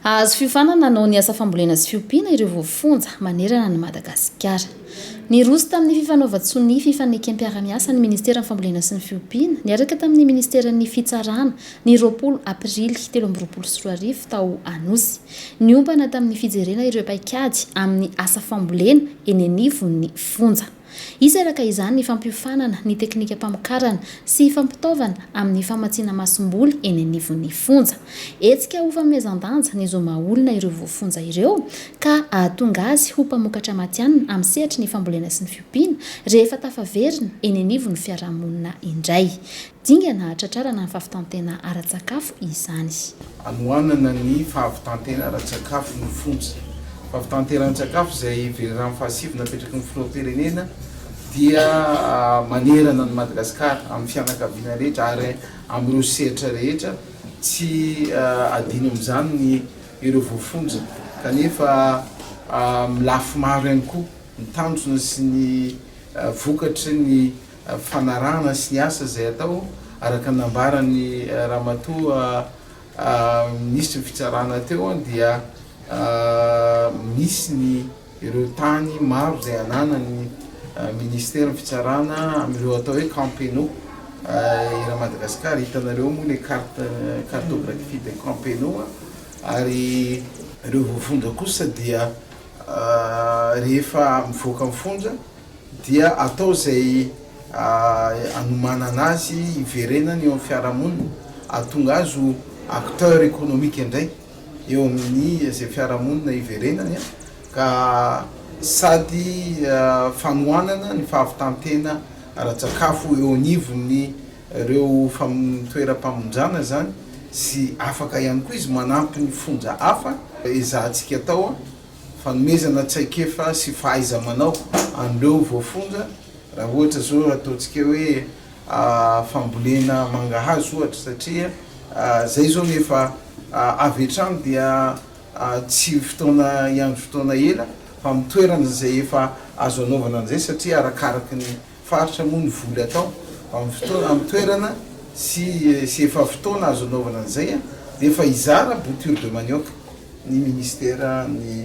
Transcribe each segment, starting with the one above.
Hahazo fiofanana hanao ny asa fambolena sy fiompiana ireo voafonja manerana an'i Madagasikara. Niroso tamin'ny fifanaovan-tsonia fifanekem-piarahamiasa ny Ministeran'ny Fambolena sy ny Fiompiana niaraka tamin'ny Ministeran'ny Fitsarana ny 20 aprily 2023 tao Anosy. Niompana tamin'ny fijerena ireo paikady amin'ny asa fambolena eny anivon'ny fonja. Hisy araka izany ny fampiofanana ny teknikam-pamokarana sy fampitaovana amin'ny famatsiana masomboly eny anivon'ny fonja. Hetsika ho fanomezan-danja ny zo maha olona ireo voafonja ireo ka hahatonga azy ho mpamokatra matihanina amin'ny sehatry ny fambolena sy ny fiompiana rehefa tafaverina eny anivon'ny fiarahamonina indray. Dingana hahatratrarana ny fahavitan-tena ara-tsakafo izany. Hanohanana ny fahavitan-tena ara-tsakafo ny fonja. Fahavitan-tena ara-tsakafo izay velirano fahasivy napetraky ny Filoham-pirenena dia manerana an'i Madagasikara amin'ny fianakaviana rehetra ary amin'ireo sehatra rehetra. Tsy adino amin'izany ny ireo voafonja kanefa amin'ny lafy maro ihany koa ny tanjona sy ny vokatry ny fanarahana sy ny asa izay atao araka ny nambaran'ny Ramatoa Minisitry ny Fitsarana teo dia misy ny ireo tany maro izay ananan'ny Ministeran'ny Fitsarana amin'ireo atao hoe camps pénaux eran'i Madagasikara. Hitanareo moa ilay carte cartographie des camps pénaux ary ireo voafonja kosa dia rehefa mivoaka ny fonja dia atao izay hanomanana azy hiverenany eo amin'ny fiarahamonina, hahatonga azy ho acteur économique indray eo amin'ny izay fiarahamonina hiverenany ka sady fanohanana ny fahavitan-tena ara-tsakafo eo anivon'ny ireo toeram-pamonjana izany sy afaka ihany koa izy manampy ny fonja hafa ezahantsika atao. Fanomezana traikefa sy fahaiza-manao an'ireo voafonja, raha ohatra izao ataontsika hoe fambolena mangahazo ohatra, satria izay izao no efa avy hatrany dia tsy fotoana hiandry fotoana ela fa amin'ny toerana izay efa azo anaovana an'izay satria arakaraky ny faritra moa ny voly atao fa amin'ny fotoana amin'ny toerana sy sy efa fotoana azo anaovana an'izay dia efa hizara bouture de manioc ny ministera ny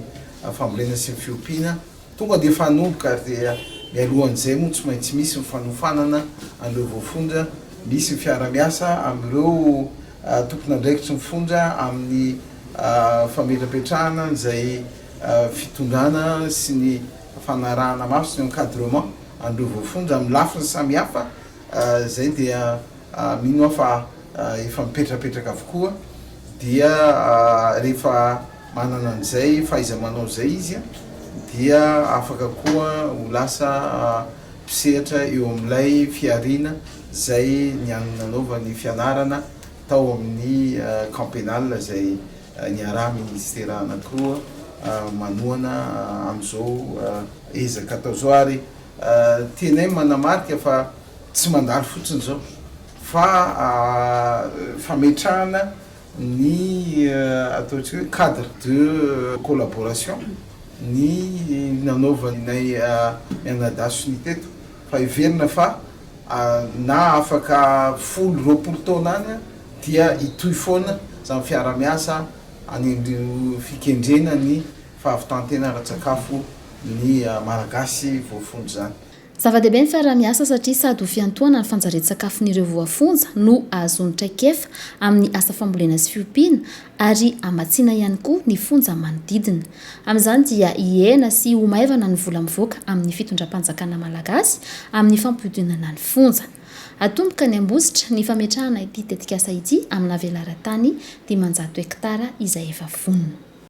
fambolena sy ny fiompiana tonga dia efa hanomboka ary dia mialohan'izay moa tsy maintsy misy ny fanofanana an'ireo voafonja, misy ny fiara-miasa amin'ireo tompon'andraikitry ny fonja amin'ny fametrapetrahana an'izay fitondrana sy ny fanarahana mafy sy ny encadrement an'ireo voafonja amin'ny lafiny samihafa izay dia mino aho fa efa mipetrapetraka avokoa dia rehefa manana an'izay fahaiza-manao izay izy dia afaka koa ho lasa mpisehatra eo amin'ilay fihariana izay nanaovany fianarana tao amin'ny camp pénal izay niaraha ministera anankiroa manohana amin'izao ezaka atao izao ary tianay manamarika fa tsy mandalo fotsiny izao fa fametrahana ny ataontsika hoe cadre de collaboration ny nanaovanay mianadahy sonia teto fa heverina fa na afaka folo 20 taona any dia hitohy foana izany fiara-miasa any amin'ireo fikendrena ny fahavitan-tena ara-tsakafo ny Malagasy voafonja izany. Zava-dehibe ny fiaraha-miasa satria sady ho fiantohana ny fanjarian-tsakafon'ireo voafonja no ahazoany traikefa amin'ny asa fambolena sy fiompiana ary hamatsiana ihany koa ny fonja manodidina. Amin'izany dia hihena sy ho maivana ny vola mivoaka amin'ny fitondram-panjakana malagasy amin'ny fampihodinana ny fonja. Hatomboka any Ambositra ny fametrahana ity tetikasa ity amina velaran-tany 500 hektara izay efa vonona.